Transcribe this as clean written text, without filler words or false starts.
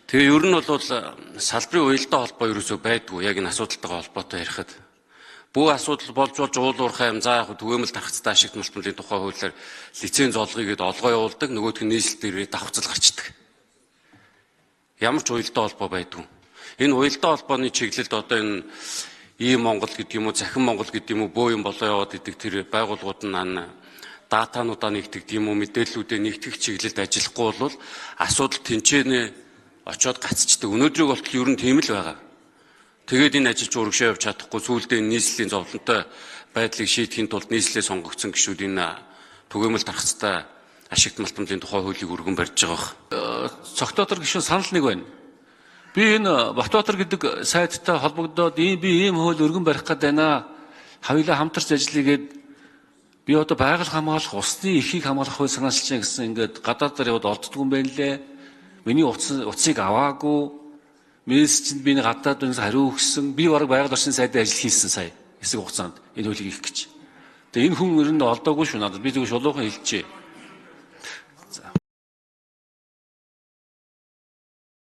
Тэгээ ер нь бол салбарын уялдаа холбоо ерөөсөө байдгүй, яг энэ асуудалтайгаа холбоотой ярихад. Бүх асуудал болж болж уул уурхай юм, за яг түгээмэл тархацтай ашигт малтмалын тухай хуулиар лиценз олгоё гэдээ олгоо явуулдаг, нөгөөх нь нийслэл дээрээ давхцал гарчдаг. Ямар ч уялдаа холбоо байдгүй. Энэ уялдаа холбооны чиглэлд одоо энэ ийм Монгол гэдэг юм уу, захин Монгол гэдэг юм уу, бөө юм болоо яваад идэг тэр байгууллагууд нь датануудаа нэгтгэдэг юм уу, мэдээллүүдээ нэгтгэх чиглэлд ажиллахгүй бол асуудал тэнцэнэ очиод гацчдаг. Өнөөдрийг болтол ер нь тийм л байгаа. Тэгээд энэ ажил ч урагшаа явж чадахгүй, сүүлдээ нийслэлийн зовлонтой байдлыг шийдэхин тулд нийслэлээ сонгогдсон гишүүд энэ түгээмэл тархацтай ашигт малтамлын тухай хуулийг өргөн барьж байгаа бах. Цогтоотор гишүүн санал нэг байна. Би энэ Батбаатар гэдэг сайттай холбогдоод ийм би ийм хууль өргөн барих гээд байна. Хавьлаа хамтарч ажиллая гээд би одоо байгаль хамгаалах, усны эрхийг хамгаалах хууль санаачилж байна гэсэн ингээд гадаадаар яваад олддгүй юм байна лээ. Миний утсыг аваагүй. Мессежинд би гадаад өнс хариу өгсөн. Би бараг байгаль орчин сайдын ажил хийсэн сая. Хэсэг хугацаанд энэ хуулийг хийх гэж. Тэгээ энэ хүн ер нь олдоогүй шүү надад. Би зөвхөн шулуухан хэлчихье.